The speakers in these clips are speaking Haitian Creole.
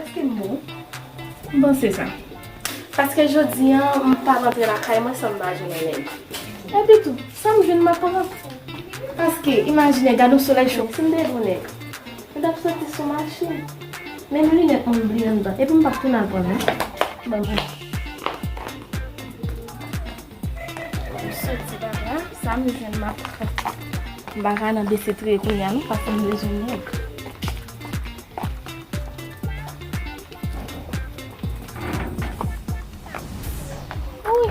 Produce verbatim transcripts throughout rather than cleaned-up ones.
Èske m bon? M panse sa. Paske jodi a, m pa rantre lakay mwen san m pa jwenn yon nèg. Epi tou, sa m jwenn m ap pran. Paske, imajine, gade yon solèy cho, si m te jwenn yon nèg, m t ap soti sou machin. Menm linèt mwen m bliye anndan. Epi m p ap tounen al pran l non. Ban mwen. M soti daba, sa m jwenn m ap pran. M pa ka nan bese triye kounye a non, paske m bezwen nèg. Wi.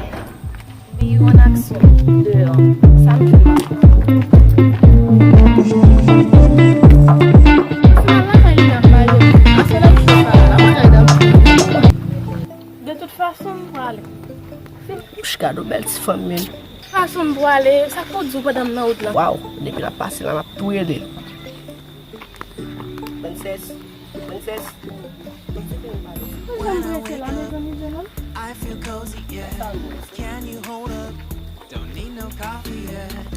Biyo an aksyon, deyò. Sa m jwenn m ap pran. Sa lakay li ap pale. Ase la, m pa la, m pa la. De tout fason, m prale. Bouch kado bèl ti fanm men. Fason m prale, sa k pou di w pandan m nan wout lan? Waw, depi l ap pase la, m ap touye de. Princess, princess. Mwen janm prese la, mezanmi, jeune homme.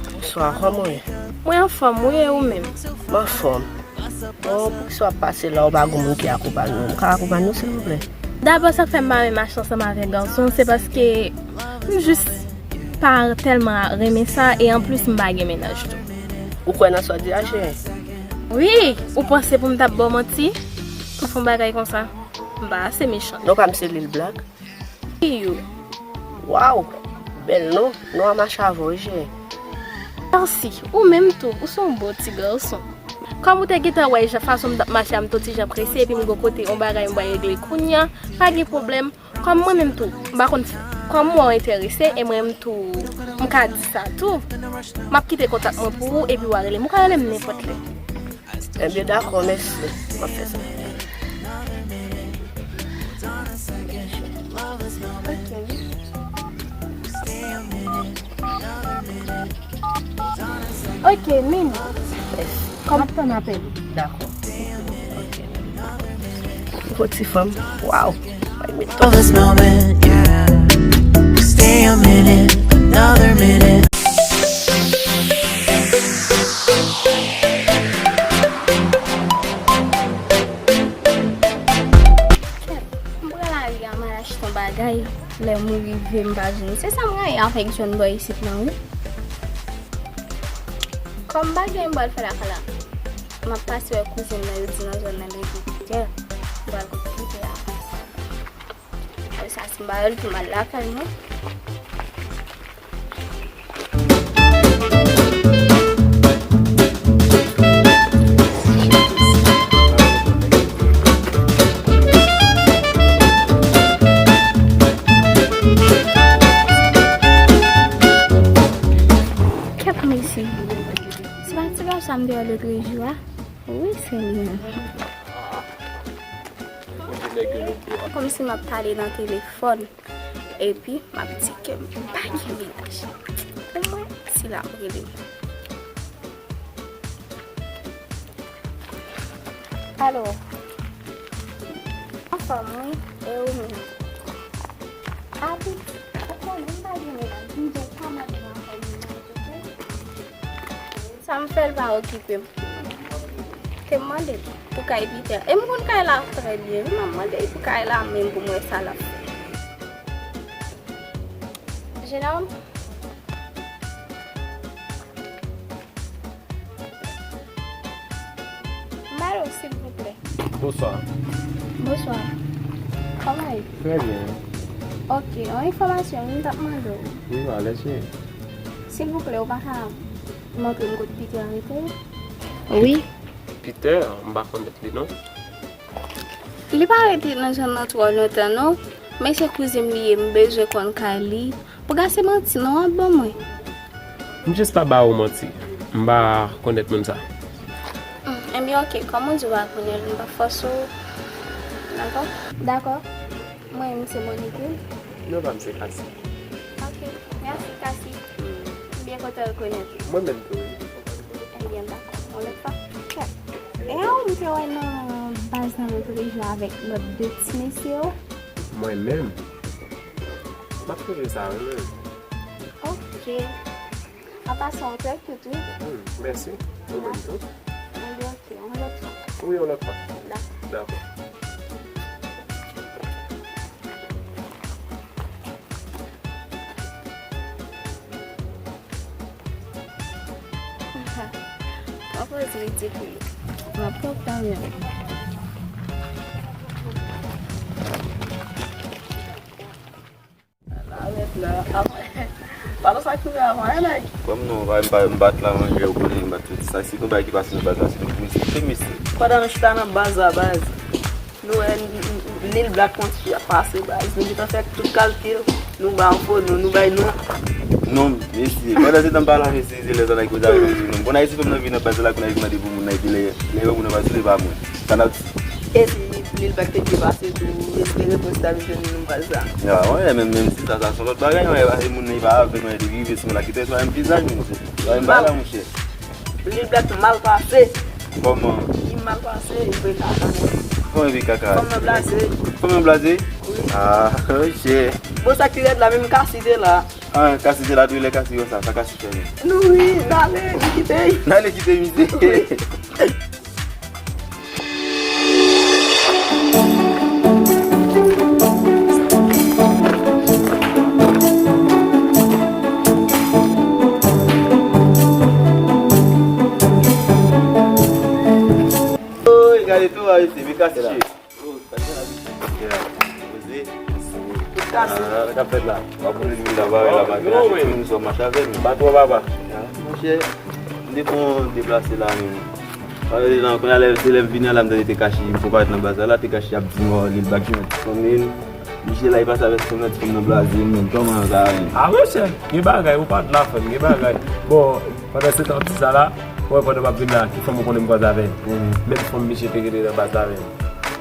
Bonswa, kòman w ye? Mwen anfòm, wi, e ou menm? M anfòm. Bon, poukisa w ap pase la, ou pa gen moun ki akonpanye w? M ka akonpanye w, silvouplè? Dabò, sa k fè m pa renmen mache ansanm avèk gason, se paske m jis pa tèlman renmen sa, e anplis, m pa gen mennaj tou. Ou kwè nan sa w di a, cheri? Wi, ou panse pou m t ap ba w manti? Pou fè yon bagay konsa? M pa ase mechan. Non pa m se Lil Black? Yo. Waw! Bèl non. Non a mache avè w, wi, cheri. Mèsi. Ou menm tou, ou se yon bon ti gason. Kòm ou te gentan wè jan fason m t ap mache a, m t on ti jan prese, epi m gon kote yon bagay m pral regle kounye a, pa gen pwoblèm. Kòm mwen menm tou, m pa konn, kòm w enterese, e mwen menm tou, m ka di sa tou, m ap kite kontak mwen pou ou, epi w a rele m. Ou ka rele m nenpòt lè. Ebyen, dakò, mèsi. M ap fè sa. Ok. Ok, Min. Yes. Kòm ap tann apèl ou. Dakò. Ok. Gwo ti fanm. Waw. Ay, men. Of this moment, yeah. Stay a minute, another minute. M pran lari a, m al achte yon bagay. Lè m rive, m pa jwenn. Se sa m rayi avèk jèn bòy isit lan, wi. Kòm m pa gen anyen m pral fè lakay la, m ap pase wè kouzen m nan, yo di nan zòn nan li gen Peter. M pral kote Peter a. Apre sa, si m pa wè l tou, m al lakay mwen. Kèt mesye. Se pa ti gason sa m te wè lòt jou a? Wi, se li menm. Kòmsi m ap pale nan telefòn. Epi, m ap di ke m pa gen mennaj. Omwen, sila ap rele m. Alo. Anfòm, wi. E ou menm? A pitit, ou konnen m pa gen mennaj. M di w pa mande m anfòm mennaj, oke? Sa m fè l pa okipe m. Te m mande l pou kay Peter. E m konn kay la trè byen, wi, m ap mande l pou kay la menm pou m wè sa l ap fè. Jenòm? M ba l ou, silvouplè. Bonswa. Bonswa. Kòman w ye? Trè byen. Ok, yon enfòmasyon, wi, m t ap mande w. Wi, alèz, cheri. Silvouplè, ou pa ka montre m kot Peter rete? Wi. Peter, m pa konnèt li non. Li pa rete nan zòn nan twò lontan non. Men se kouzen m li ye, m bezwen konn kay li. Pou gase manti non w ap ban mwen. M jis pa ba ou manti. M pa konnèt moun sa. Hmm, ebyen ok, kòm ou di w pa konnen l, m pa fòse w. Dakò? Dakò. Mwen, m se Monique, wi. Non pa m se Cassie. Ok, mèsi, Cassie. M byen kontan rekonèt ou. Mwen menm tou, wi. Ebyen, dakò. Yon lòt fwa. E a ou m te wè nan baz nan lòt rejyon avèk lòt de ti mesye yo? Mwen menm? M ap sonje sa, wi, menm. Ok. An pasan, ou trè cute, wi. Hmm, mèsi. Ou menm tou. Mwen byen, ok. Yon lòt fwa. Wi, yon lòt fwa. Dakò. Dakò. Poz li ti kou. L ap kontan menm. La, mèt la. Apre, pa nan sa k rive avan, hein, nèg? Kòm non, m pa, m pa, m pa t la manje, ou konnen, m pa t fè sa. Si gon bagay ki pase nan baz la, se nou ki respekte, mesye. Pandan nou chita nan baz la, baz, nou wè Lil Black konn ti ap pase, baz. Nou gentan fè tout kalkil, nou ba enfo, nou, nou bay non. Non, mesye. Pandan se tan m pa la, mesye, se lè sa nèg koze avè m sou non. Bon, Ayiti fè m nan vi nan baz la, kounye a li mande pou moun nan, epi lè, lè yo moun nan baz, se pa mwen. Sa n ap di. E si Lil Black te byen pase tou, espere pou sa vin jwenn nou baz la. Ya, wè, menm, menm si sa, sa se yon lòt bagay, wè, paske moun nan, li pa avèk mwen, li rive sou mwen la, ki te swa yon vizaj, men se pa yon bagay la, monchè. Lil Black mal pase. Kòman? Li mal pase, li fè kaka. Kòman li fè kaka? Fanm nan blaze. Fanm nan blaze? Wi. Ah, monchè. Bon, sa ki rèd la, menm Cassie te la. Ah, Cassie te la, tou lè Cassie wè sa, sa Cassie fè menm? Nou wi, n ale, nou kite. N ale kite misye. Wi. Oy, gade tou, a, mesye, men Cassie. Oh, pa gen la, mesye. Yeah. Poze. Tout kase. Ah, sa k ap fèt la? W ap boule lwil la, ba, la, ba, gen la, se moun sa w mache avè l. Pa twò, papa. Ya, monchè, m te konn deplase la, men. Kounye a, lè, se lè m vini an la, m tande Tekashi, m fò parèt nan baz la, la, Tekashi ap di m, oh, Lil Black jwenn ti fanm li. Misye la, li pase avèk fanm nan, ti fanm nan blaze, men kòman sa, men? Ah, monchè, gen bagay, ou pa t la, frè m, gen bagay. Bon, pandan se tan, ti sa la, wè, pandan m ap vin la, ki fanm ou konnen m kwaze avè l? Mhm. Menm fanm misye te rele nan baz la, menm.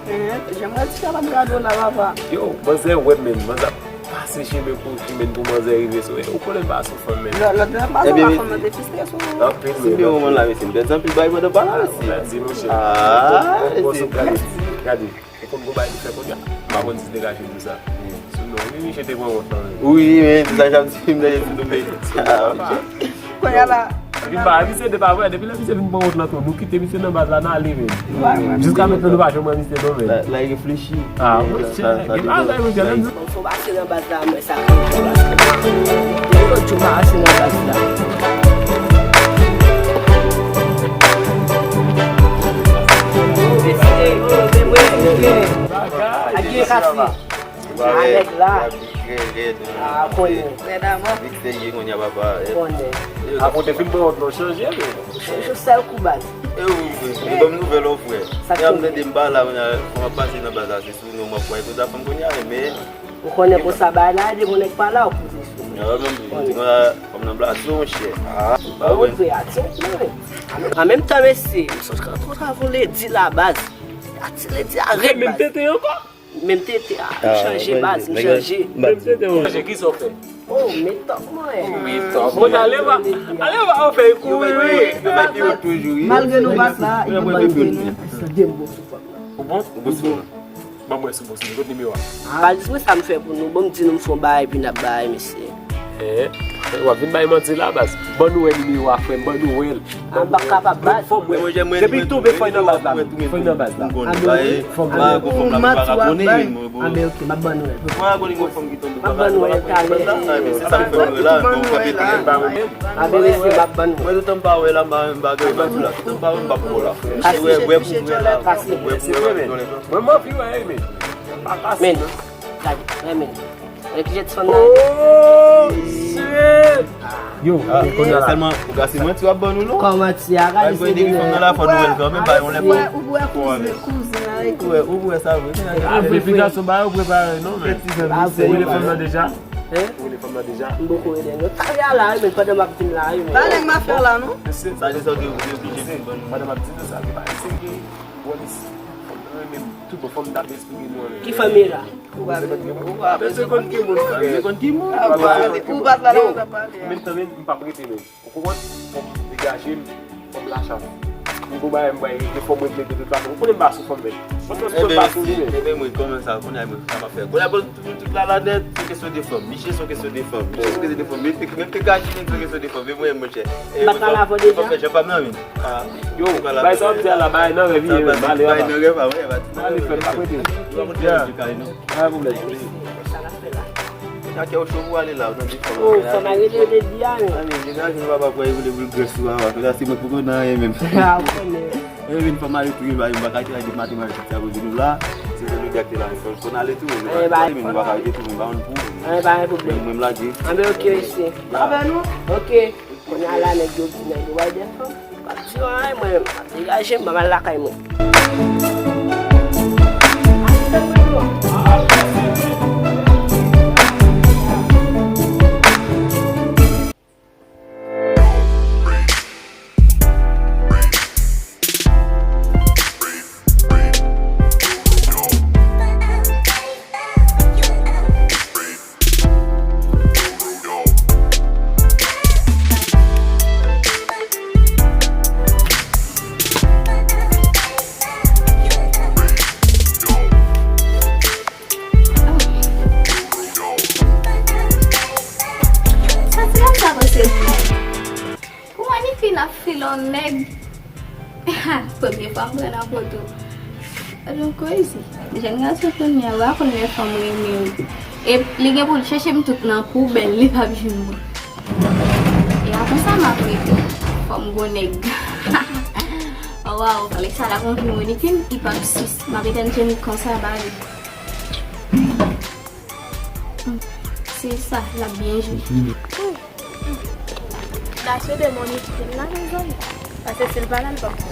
Hein, jan m gade sa la, m gade w la, papa. Yo, manzè wè m menm, manzè ap pase chimen pou chimen pou manzè rive sou, ou konnen m pa sou fanm menm. Lòt, lòt lè m pase la, fanm nan te fistre sou ou. Anpil, si m te wè w la, mesye, m pèdi anpil bagay pandan pa la, mesye. Mèsi, monchè. Ah, bon, bon, mesye. Gade, gade. Ou konn gon bagay li fè kounye a? M pa konn si se te Rachid di sa. Sou non, wi, misye te pran wont lan, wi. Wi, men, se sa k ap di m nan, se tou, men. Ah, ok. Kounye a la. Epi pa, misye te pa vre, depi lè misye vin pran wont lan tou, nou kite misye nan baz la, n ale, men. Jiska mentnan, nou pa janm wè misye, non, men. La, la, li reflechi. Ah, monchè, gen bagay, monchè, menm. Bon, fò pase nan baz la, mwen, sa fè yon baz. Depi lòt jou, pa pase nan baz la. Bagay. Agi kase. A nèg la. A konnen. Nèg la mò. Big serye kounye a, papa. Konnen. Akote fin pran wont lan chanje, men. Jou sèl kou baz. E wi, wi, wi. Ban m nouvèl, ò, frè. Sa k ap tande m pa la, kounye a, fò m ap pase nan baz la, se sou non m ap pran, e konsa fanm kounye a, men. Ou konnen konsa bagay la, depi yon nèg pa la, ou poze sou li. A, menm, di mwen, fanm nan blaze, monchè. Ah, pa wè. Ou vre, aksyon, wi. An menm tan, mesye, m sonje kan kontra pou ledi la, baz. Ati ledi a rèd, baz. Menm tete ankò? Menm tete a, m chanje baz, m chanje. Menm tete, wi. Chanje, kisa w fè? Oh, men tòk mwen. Men tòk. Bon, ale va, ale va, ou fè kouri, wi. Malgre nou pa t la, li pran de nou. De m bon sou fanm nan. Ou bon? Ou bon sou fanm nan. Ban mwen sou bon sou li. Kot nimewo a? Baz, mwen sa m fè pou nou. Bon, m di nou m fè yon bagay, epi n ap bay, mesye. Eh, w ap vin bay manti la, baz. Ban nou wè nimewo a, frè m, ban nou wè l. Ah, m pa kapab, baz. Depi l tonbe, fò l nan baz la. Fò l nan baz la. Fò l nan baz la. Ah, men ok, m ap ban nou wè l. M ap ban nou wè l talè. Ah, men mesye, m ap ban nou wè l. Mwen, toutan m pa wè la, m pa, m pa gen baz la. Toutan m pa wè, m p ap wè la. Kase. Mwen, m anvi wè, men. Pa kase, men. Gade, men. Gade ki jan ti fanm nan ye. Oh, shit! Yo, ah, kounye a la. Sèlman, ou ka se manti w ap ban nou, non? Kòman ti a, gade se de fanm nan la, fò nou wè l kanmenm, pa yon lè fò. Ou wè kouzin, kouzin la, ou wè, ou wè sa, vre. Apre, apre, aplikasyon ba yo prepare, non, men. Ou rele fanm nan deja? Hein? Ou rele fanm nan deja? M poko rele, non. Talè a la, wi, men pandan m ap vin la, wi, men. Pa nèg m ap fè la, non? Sa, se sa, ou te, ou te oblije vin ban nou. Pandan m ap di nou sa, se pa eseye. Bon, li, fanm nan renmen m. Tout bon, fò m ta esplike nou ann. Ki fanmi la? Ou pa bezwen konn ki moun, frè. Ou pa bezwen konn ki moun. Ou pa bezwen konn ki moun. Ou pa t la, ou t ap pale a. Menm tan, menm, m p ap rete, menm. Ou konprann? Fò m degaje m, fò m lach avè w. M gon bagay m bay regle, fò m regle de tout fason. Ou konnen m pa sou fanm, menm. Mwen, mwen, mwen, kòman sa, kounye a, mwen, sa m ap fè. Kounye a, bon, tout, tout la, la nèt, se kesyon de fanm. Misye, se kesyon de fanm. Misye, se kesyon de fanm. Menm te, menm te gaje, se kesyon de fanm. Men mwen, monchè. E, m pa t la avè w deja? Fè jan pa m nan, men. Ah, yo, bay sa w ap di a la, bay nan rèv, ye, men, m ale, papa. Bay nan rèv, ah, wè, ba, ale, frè m, pa prete. Ou pa konn fè di kay, non? Pa gen pwoblèm. Sa l ap fè la. Sa kè w cho pou ale la, ou tande? Oh, fò m ale de, de di a, men. Mezanmi, degaje nou, papa, pou al boule boul grès sou papa. Kounye a se mwen k poko nan anyen menm. Ah, ou konnen. E vin fò m ale tou, e pa, m pa ka kite la depi maten, m al soti akoz de nou la. Se jan nou gate la, fò, fò n ale tou, men nou pa ka rete tou, men pa konn pou. Eh, pa gen pwoblèm. Mwen, m lage. Ah, ben, ok, mesye. Avè nou? Ok. Kounye a la, nèg yo di, nèg yo bay de fanm. Pa di yo anyen, mwen menm, m ap degaje m, m ap al lakay mwen. Sa ti nèg sa panse l ye? Pou mwen, ni fin ap file yon nèg. Premye fwa m pran nan poto. Sa donk crazy. Jèn gason kounye a, ou pa konn lè fanm renmen w. E li gen pou l chèche m tout nan poubèl, li p ap jwenn mwen. E a konsa m ap rete. Fò m gon nèg. Oh, waw, lè sa la konn vin wè ni fin, li p ap sis. M ap etenn je m konsa ba li. Se sa, l ap byen jwe. N a swete Monique vin la, mezanmi. Paske si l pa la, l p ap bon.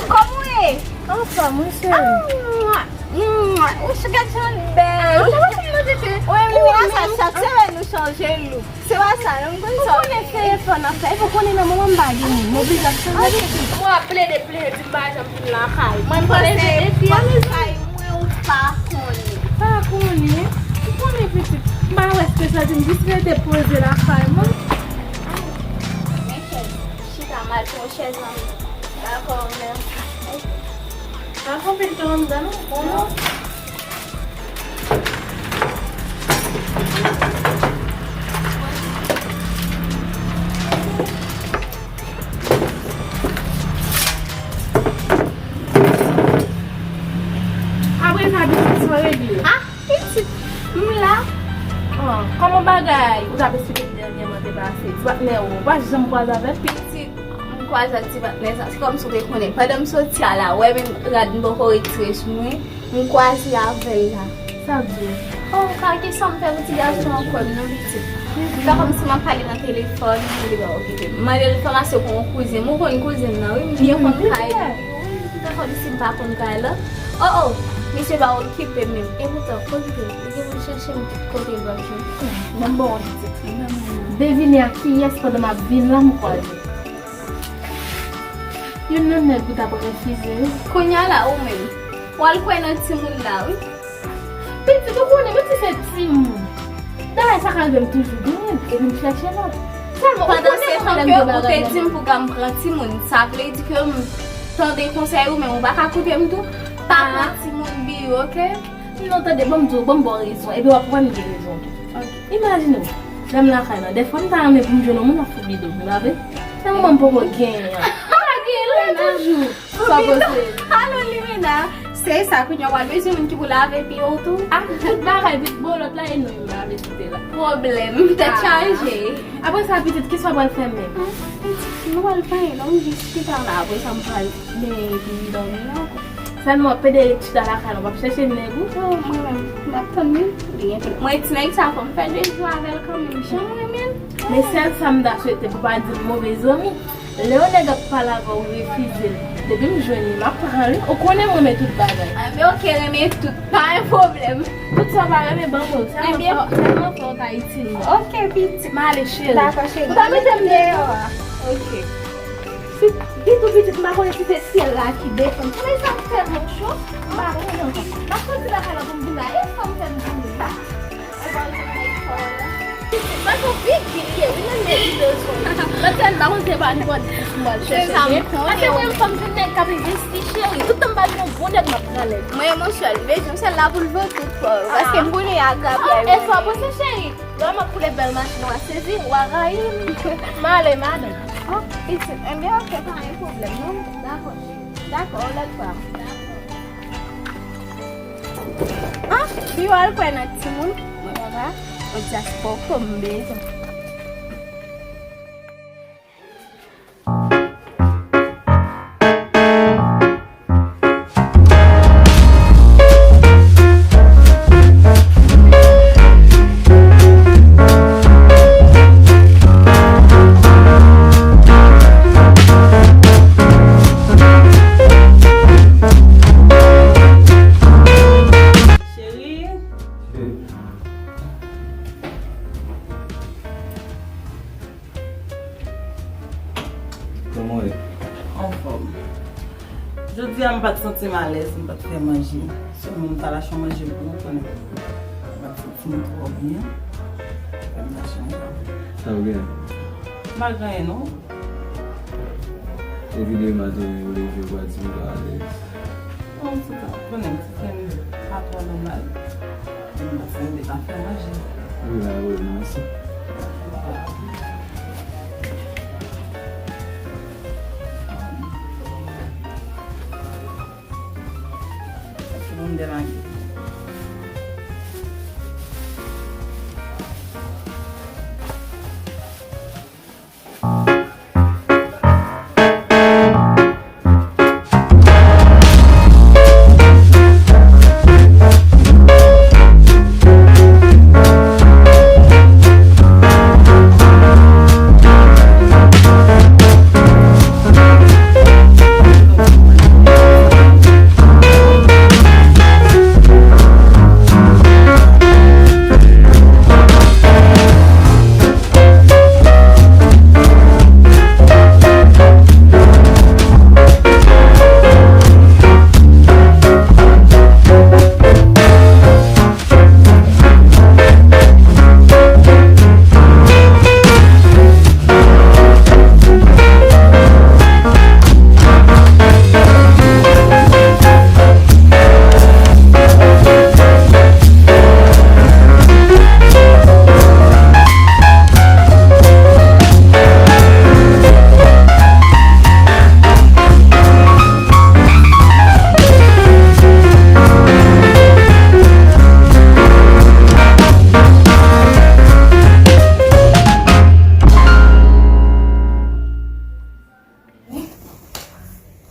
Kòman w ye? Anfòm, wi, cheri. Ou gad jan l bèl. Ou pa wè sa, chak semèn nou chanje look. Se pa sa, non, m konn sa w ye. Ou konnen telefòn nan fè, ou konnen nan moman m pa gen moun, m oblije ap chanje. Mwen ap plede plenn di m pa janm vin lakay mwen. Mwen panse depi lakay mwen ou pa konnen. Pa konnen? Ou konnen pitit. M pa wè espesyal di m jis rete poze lakay mwen. Men chèz, chita m al pran yon chèz anlè. Dakò, mèsi. Pa fè anpil tan anndan non, bon non. Apre sa, pitit, sa w regle? Ah, pitit, m la. Ah, kòman bagay ou t ap esplike m dènyèman te pase? Ti patnè ou, ou pa janm kwaze avè l? Pitit, m kwaze ak ti patnè sa, se kòmsi w te konnen. Pandan m soti a la, ou wè menm rad m poko retire sou mwen, m kwaze avè l la. Sa w di? Oh, pa gen sa m fè pou ti gason an kwè m non, pitit. M fè kòmsi m ap pale nan telefòn, li pa okipe m. M mande l enfòmasyon pou yon kouzen m. Ou konn kouzen m nan, wi, m byen konn kay li. Wi, m fè kòmsi m pa konn kay la. Oh, oh, misye pa okipe m menm. E poutan, kote l ye? Li gen pou l chèche m tout kote l p ap jwenn. Ban m ba w yon ti trik. Devine ak kiyès pandan m ap vin la m kwaze. Youn nan nèg ou t ap refize yo. Kounye a la, ou menm, w al kwè nan timoun la, wi. Pitit, ou konnen, menm si se timoun, dayè sa k rive m toujou genyen l, epi m chèche lòt. Sèlman, ou konnen kòman lè m gen bagay la. Pandan se tan ke ou te di m pou m pran timoun, sa vle di ke m tande konsèy ou, men ou pa ka koute m tou. Pa pran timoun biro, oke? Non, tande, ban m di w, ban m ba w rezon, epi w ap wè m gen rezon tou. Ok. Imajine w, lè m lakay la, dèfwa m ta renmen pou m jwenn yon moun ap fout bidon, ou pa vre? Nan moman m poko genyen an. Pa genyen lè toujou. Sa w panse? Alò, Limena, se sa, kounye a w al bezwen moun ki pou lave pye w tou? Ah, tout bagay vit bon, lòt la, e nou menm lave tout la. Pwoblèm, tèt chaje. Apre sa, pitit, kisa w pral fè menm? Ah, pitit, nou pral fè anyen non, m jis chita la, apre sa, m pral benyen epi m dòmi ankò. Sèlman, pede ret chita lakay la, w ap chèche nèg ou? Oh, mwen menm, m ap tann wi. Li gen tout. Mwen, ti nèg sa, fò m fè de jou avè l kanmenm, jan m renmen l. Men sèl sa m ta swete pou pa di m move zanmi, lè yon nèg ap pale avè w, ou refize l. Depi m jwenn li, m ap pran li. Ou konnen m renmen tout bagay. Ah, men oke, renmen tout, pa gen pwoblèm. Tout sa w pa renmen, ban mwen l. Sèlman fò, sèlman fò w ta itil mwen. Oke, pitit. M ale, cheri. Dakò, cheri. Ou pa mete m deyò a. Oke. Si, ditou pitit, m pa konnen si se syèl la ki desann. Konnen sa m fè mwen cho, m pa konnen ankò. M ap soti lakay la pou m vin la. Lòt sèn pa konn se pa nenpòt dis m al chèche. Se sa m konnen. Paske mwen menm fò m jwenn nèg k ap envesti, cheri. Tout tan m pa jwenn yon bon nèg, m ap pran nèg. Mwen, yon sèl, m bezwen yon sèl la pou l vo tout fò. Paske m boule a grapyay. E sa w panse, cheri? Lè m ap koule bèl machin, w a sezi, w a rayi m. M ale, madanm. Oh, pitit, enben, ok, pa gen pwoblèm, non? Dakò. Dakò, yon lòt fwa. Dakò. Ah, li al kwè nan timoun. Mwen papa, on dyaspò kòm bezwen. Cheri. Kòman w ye? Anfòm. Jodi a, m pa t santi m alèz, m pa t fè manje. Sèlman m t al achte yon manje pou ou, konnen m pa t santi m twò byen. Fè m mache ansanm. Sa w gen? M pa gen anyen, non. Epi demen maten, ou leve, ou pa di m pa alèz. Bon, ti tan, konnen m ti frè m pa twò nòmal. Mwen se m te ka fè manje. Wi, la, wi, mèsi. Bon, m demake.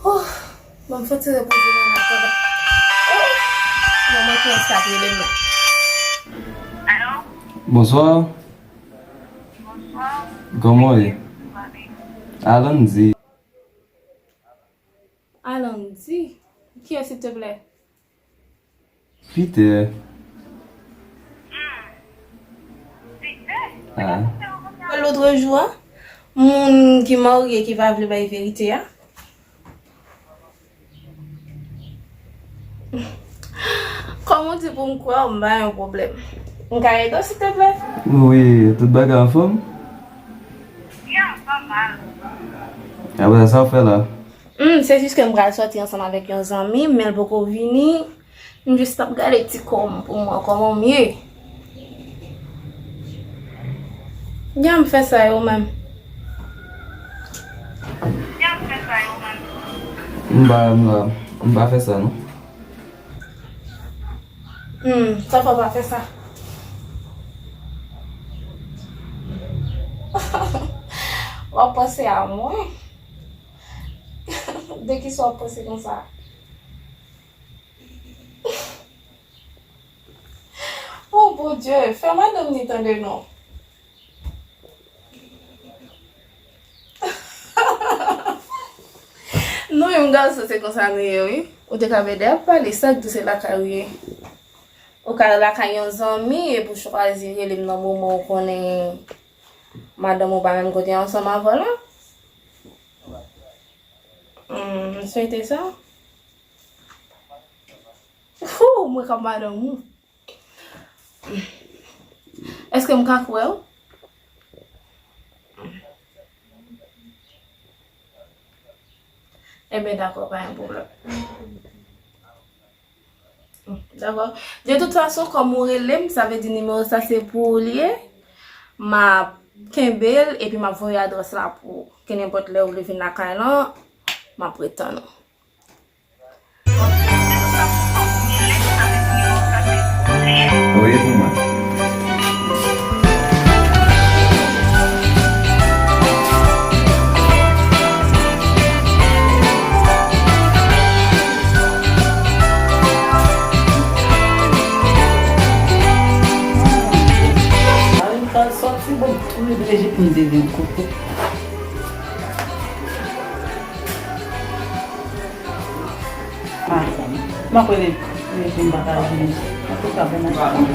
Oh, ban m fon ti repoze nan laptòp. Oh, manman ki ap rele m nan. Alo? Bonswa. Bonswa. Kòman w ye? Alandi. Alandi? Kiyès, silteplè? Peter. Ah. Lòt jou a, moun ki marye ki pa vle bay verite a. Kòman w di pou m kwè w, m pa yon pwoblèm. M ka ede w, silteplè? Wi, tout bagay anfòm? Ya, pa mal. Apre sa, sa w fè la? Hmm, se jis ke m pral sòti ansanm avèk yon zanmi m, men l poko vini. M jis t ap gade ti kò m pou m wè kòman m ye. Jan m fè sa yo menm. Jan m fè sa yo menm. M pa, m pa, m pa fè sa non. Hmm, sa fè w pa fè sa. W ap panse a mwen? De kisa w ap panse konsa? Oh Bondye, fè madanm ni tande non. Nou menm gason se konsa nou ye wi. Ou te ka ede ap pale, sa k di se lakay ou ye. Ou ka lakay yon zanmi epi w chwazi rele m nan moman ou konnen madanm ou pa menm kote ansanm avè w la. Hmm, m swete sa. Hoo, mwen k ap madanm ou. Èske m ka kwè w? Enben, dakò, pa gen pwoblèm. Dakò. De tout fason, kòm ou rele m, sa vle di nimewo sa se pou ou li ye. M ap kenbe l epi m ap voye adrès la pou ou. Kenenpòt lè ou vle vin lakay lan, m ap ret tann ou. Voye pou mwen. Mari m pral sòti, bon, m privileje pou m te vin kote. Ah, m ap rele, rele pou m pa ka vini. Antouka, bon maten.